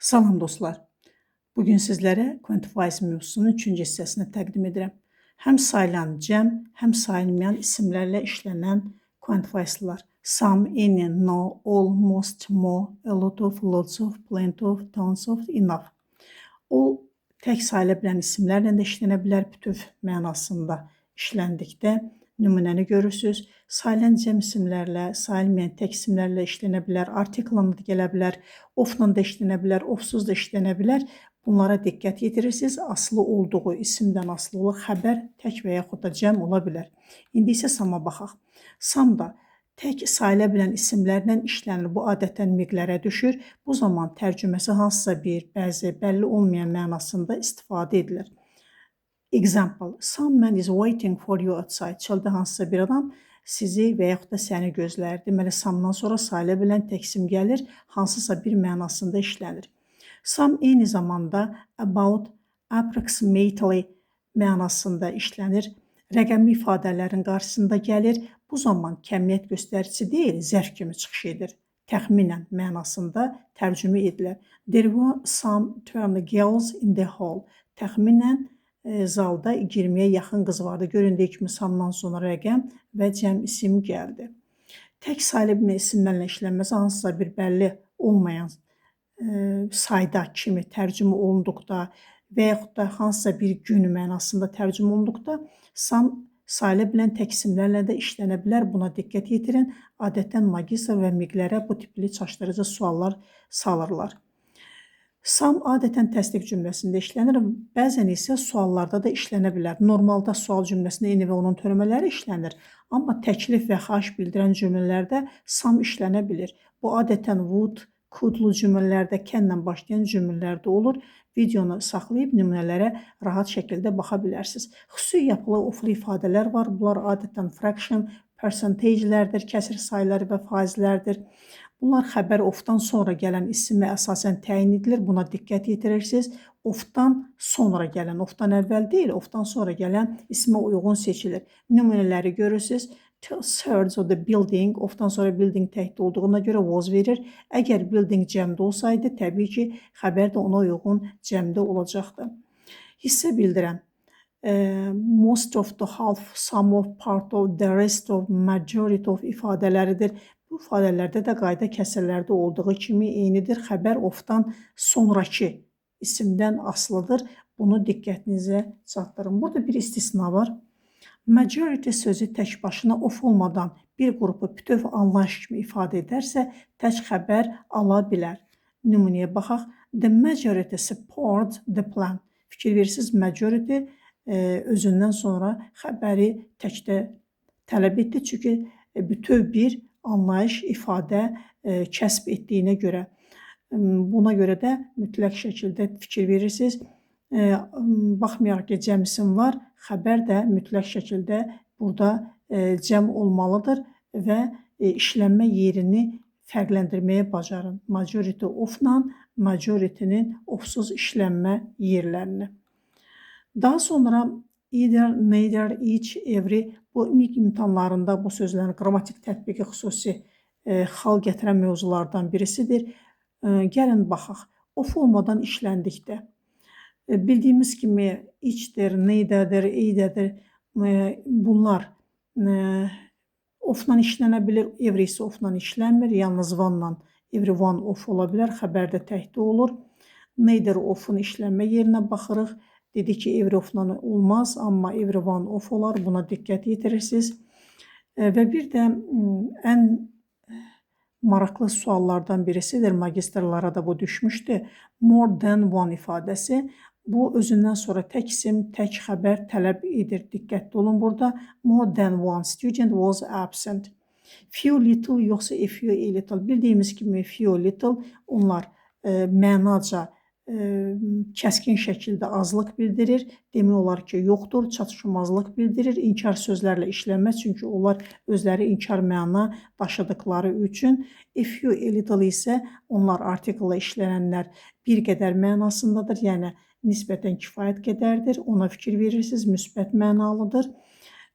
Salam dostlar. Bugün sizlərə Quantifies mövzusunun 3-cü hissəsini təqdim edirəm. Həm sayılan cəm, həm sayılmayan isimlərlə işlənən quantifieslər. Some, any, no, all, most, more, a lot of, lots of, plenty of, tons of, enough. All tək sayıla bilən isimlərlə də işlənə bilər, bütöv mənasında işləndikdə nümunəni görürsüz. Sayılan cəm isimlərlə, sayılmayan tək isimlərlə işlənə bilər, artiklla da gələ bilər, of-la da işlənə bilər, of-suz da işlənə bilər. Bunlara diqqət yetirirsiniz. Asılı olduğu isimdən asılı olur. Xəbər tək və yaxud da cəm ola bilər. İndi isə some-a baxaq. Some da tək sayıla bilən isimlərlə işlənir. Bu adətən miqlərə düşür. Bu zaman tərcüməsi hansısa bir, bəzi, bəlli olmayan mənasında istifadə edilir. Example: Some man is waiting for you outside. Çöldə hansısa bir adam sizi və yaxud da səni gözləyir. Deməli, some-dan sonra sayıla bilən tək isim gəlir, hansısa bir mənasında işlənir. Some eyni zamanda about, approximately mənasında işlənir. Rəqəmli ifadələrin qarşısında gəlir. Bu zaman kəmiyyət göstəricisi deyil, zərf kimi çıxış edir. Təxminən mənasında tərcümə edilir. There were some 20 girls in the hall. Təxminən zalda 20-yə yaxın qız vardı. Göründüyü kimi some-dan sonra rəqəm və cəm isim gəldi. Tək sayıla bilən isimlərlə işlənməsi hansısa bir bəlli olmayan sayda kimi tərcümə olunduqda və yaxud da hansısa bir gün mənasında tərcümə olunduqda some sayıla bilən tək isimlərlə də işlənə bilər. Buna diqqət yetirin. Adətən magistr və miqlərə bu tipli çaşdırıcı suallar salırlar. Some adətən təsdiq cümləsində işlənir, bəzən isə suallarda da işlənə bilər. Normalda sual cümləsində any və onun törəmələri işlənir, amma təklif və xahiş bildirən cümlələrdə some işlənə bilir. Bu adətən would, could-lu cümlələrdə, can-lə başlayan cümlələrdə olur. Videonu saxlayıb nümunələrə rahat şəkildə baxa bilərsiniz. Xüsusi yapılı of-lu ifadələr var. Bunlar adətən fraction, percentage-lərdir, kəsir sayları və faizlərdir. Bunlar xəbər of-dan sonra gələn isimə əsasən təyin edilir. Buna diqqət yetirirsiniz. Of-dan sonra gələn, of-dan əvvəl deyil, of-dan sonra gələn ismə uyğun seçilir. Nümunələri görürsünüz. 2/3 of the building, of-dan sonra building təkdə olduğuna görə was verir. Əgər building cəmdə olsaydı, təbii ki, xəbər də ona uyğun cəmdə olacaqdı. Hissə bildirən most of the, half, some of, part of, the rest of, majority of ifadələridir. Bu ifadələrdə də qayda kəsrlərdə olduğu kimi eynidir. Xəbər of-dan sonrakı isimdən asılıdır. Bunu diqqətinizə çatdırın. Burada bir istisna var. Majority sözü tək başına of olmadan bir qrupu bütöv anlayış kimi ifadə edərsə, tək xəbər ala bilər. Nümunəyə baxaq. The majority support the plan. Fikir verirsiniz, majority özündən sonra xəbəri təkdə tələb etdi. Çünki bütöv bir anlayış, ifadə kəsb etdiyinə görə. Buna görə də mütləq şəkildə fikir verirsiniz. Baxmayaraq ki, cəm isim var, xəbər də mütləq şəkildə burada cəm olmalıdır və işlənmə yerini fərqləndirməyə bacarın. Majority of-la majority-nin of-suz işlənmə yerlərini. Daha sonra either, neither, each, every, bu MİQ imtahanlarında bu sözlərin qrammatik tətbiqi xüsusi xal gətirən mövzulardan birisidir. Gəlin baxaq. Of olmadan işləndikdə bildiyimiz kimi each'dir, neither'dir, either'dir. Bunlar of-la işlənə bilir. Every isə of-la işlənmir. Yalnız one-la, every one of ola bilər. Xəbər də təkdə olur. Neither of-un işlənmə yerinə baxırıq. Dedik ki, every of-la olmaz, amma every one of olar. Buna diqqət yetirirsiniz. Və bir də ən maraqlı suallardan birisidir. Magistrlara da bu düşmüşdü. More than one ifadəsi. Bu özündən sonra tək isim, tək xəbər tələb edir. Diqqətli olun burada. More than one student was absent. Few, little yoxsa a few, a little. Bildiyimiz kimi few, little onlar mənaca kəskin şəkildə azlıq bildirir. Demək olar ki, yoxdur, çatışmazlıq bildirir. İnkar sözlərlə işlənməz, çünki onlar özləri inkar məna daşıdıqları üçün. A few, a little isə onlar artiklla işlənənlər bir qədər mənasındadır. Yəni nisbətən kifayət qədərdir. Ona fikir verirsiniz, müsbət mənalıdır.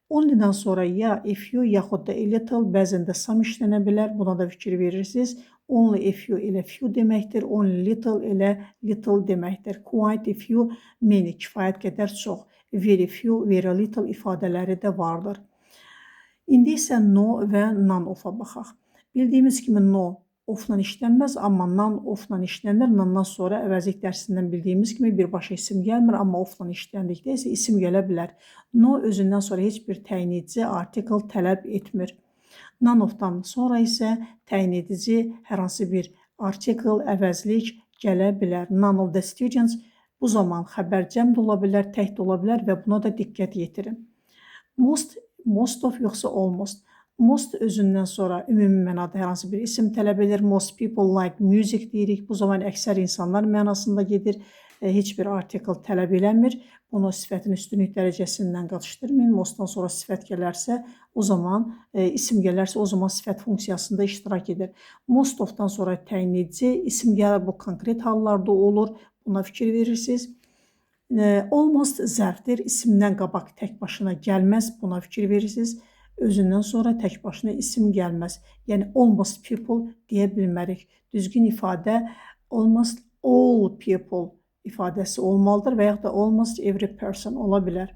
Only'dən sonra ya a few yaxud da a little, bəzən də some işlənə bilər. Buna da fikir verirsiniz. Only a few elə few deməkdir. Only little elə little deməkdir. Quite a few, many, kifayət qədər çox. Very few, very little ifadələri də vardır. İndi isə no və none of-a baxaq. Bildiyimiz kimi no of-la işlənməz, amma none of-la işlənir. None-dan sonra əvəzlik dərsindən bildiyimiz kimi birbaşa isim gəlmir, amma of-la işləndikdə isə isim gələ bilər. No özündən sonra heç bir təyin edici article tələb etmir. None of-dan sonra isə təyin edici hər hansı bir article, əvəzlik gələ bilər. None of the students bu zaman xəbər cəm də ola bilər, tək də ola bilər və buna da diqqət yetirin. Most, most of yoxsa almost. Most özündən sonra ümumi mənada hər hansı bir isim tələb edir. Most people like music deyirik. Bu zaman əksər insanlar mənasında gedir. Heç bir article tələb eləmir. Bunu sifətin üstünlük dərəcəsindən qatışdırmayın. Mostdan sonra sifət gələrsə, o zaman isim gələrsə, o zaman sifət funksiyasında iştirak edir. Most of-dan sonra təyin edici isim gəlir. Bu konkret hallarda olur. Buna fikir verirsiniz. Almost zərfdir. İsimdən qabaq tək başına gəlməz. Buna fikir verirsiniz. Özündən sonra tək başına isim gəlməz. Yəni almost people deyə bilmərik. Düzgün ifadə almost all people ifadəsi olmalıdır və yaxud da almost every person ola bilər.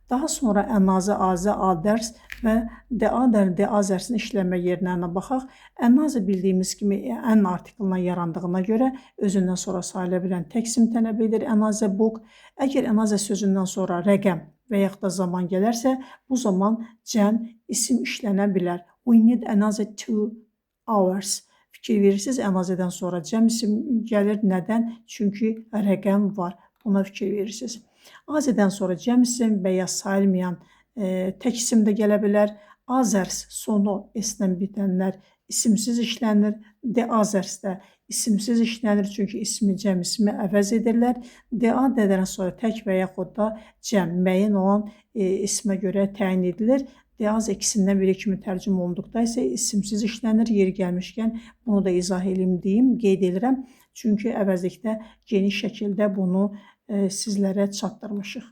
Daha sonra another, other, others və the other, the others-in işlənmə yerlərinə baxaq. Another bildiyimiz kimi an artiklından yarandığına görə özündən sonra sayıla bilən tək isim tələb edir. Another book. Əgər another sözündən sonra rəqəm və yaxud da zaman gələrsə, bu zaman cəm isim işlənə bilər. We need another 2 hours. Fikir verirsiniz, another'dan sonra cəm isim gəlir. Nədən? Çünki rəqəm var. Buna fikir verirsiniz. Other'dan sonra cəm isim və ya sayılmayan tək isim də gələ bilər. Others sonu s-lə bitənlər isimsiz işlənir. The others də isimsiz işlənir, çünki ismi cəm ismi əvəz edirlər. The other'dan sonra tək və yaxud da cəm müəyyən olan ismə görə təyin edilir. The other ikisindən biri kimi tərcümə olunduqda isə isimsiz işlənir. Yeri gəlmişkən bunu da izah eləyim deyim, qeyd edirəm. Çünki əvəzlikdə geniş şəkildə bunu sizlərə çatdırmışıq.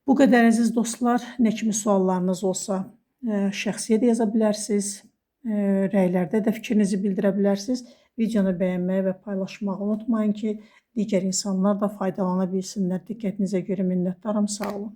Bu qədər əziz dostlar. Nə kimi suallarınız olsa şəxsiyə də yaza bilərsiniz. Rəylərdə də fikrinizi bildirə bilərsiniz. Videonu bəyənməyi və paylaşmağı unutmayın ki, digər insanlar da faydalana bilsinlər. Diqqətinizə görə minnətdaram. Sağ olun.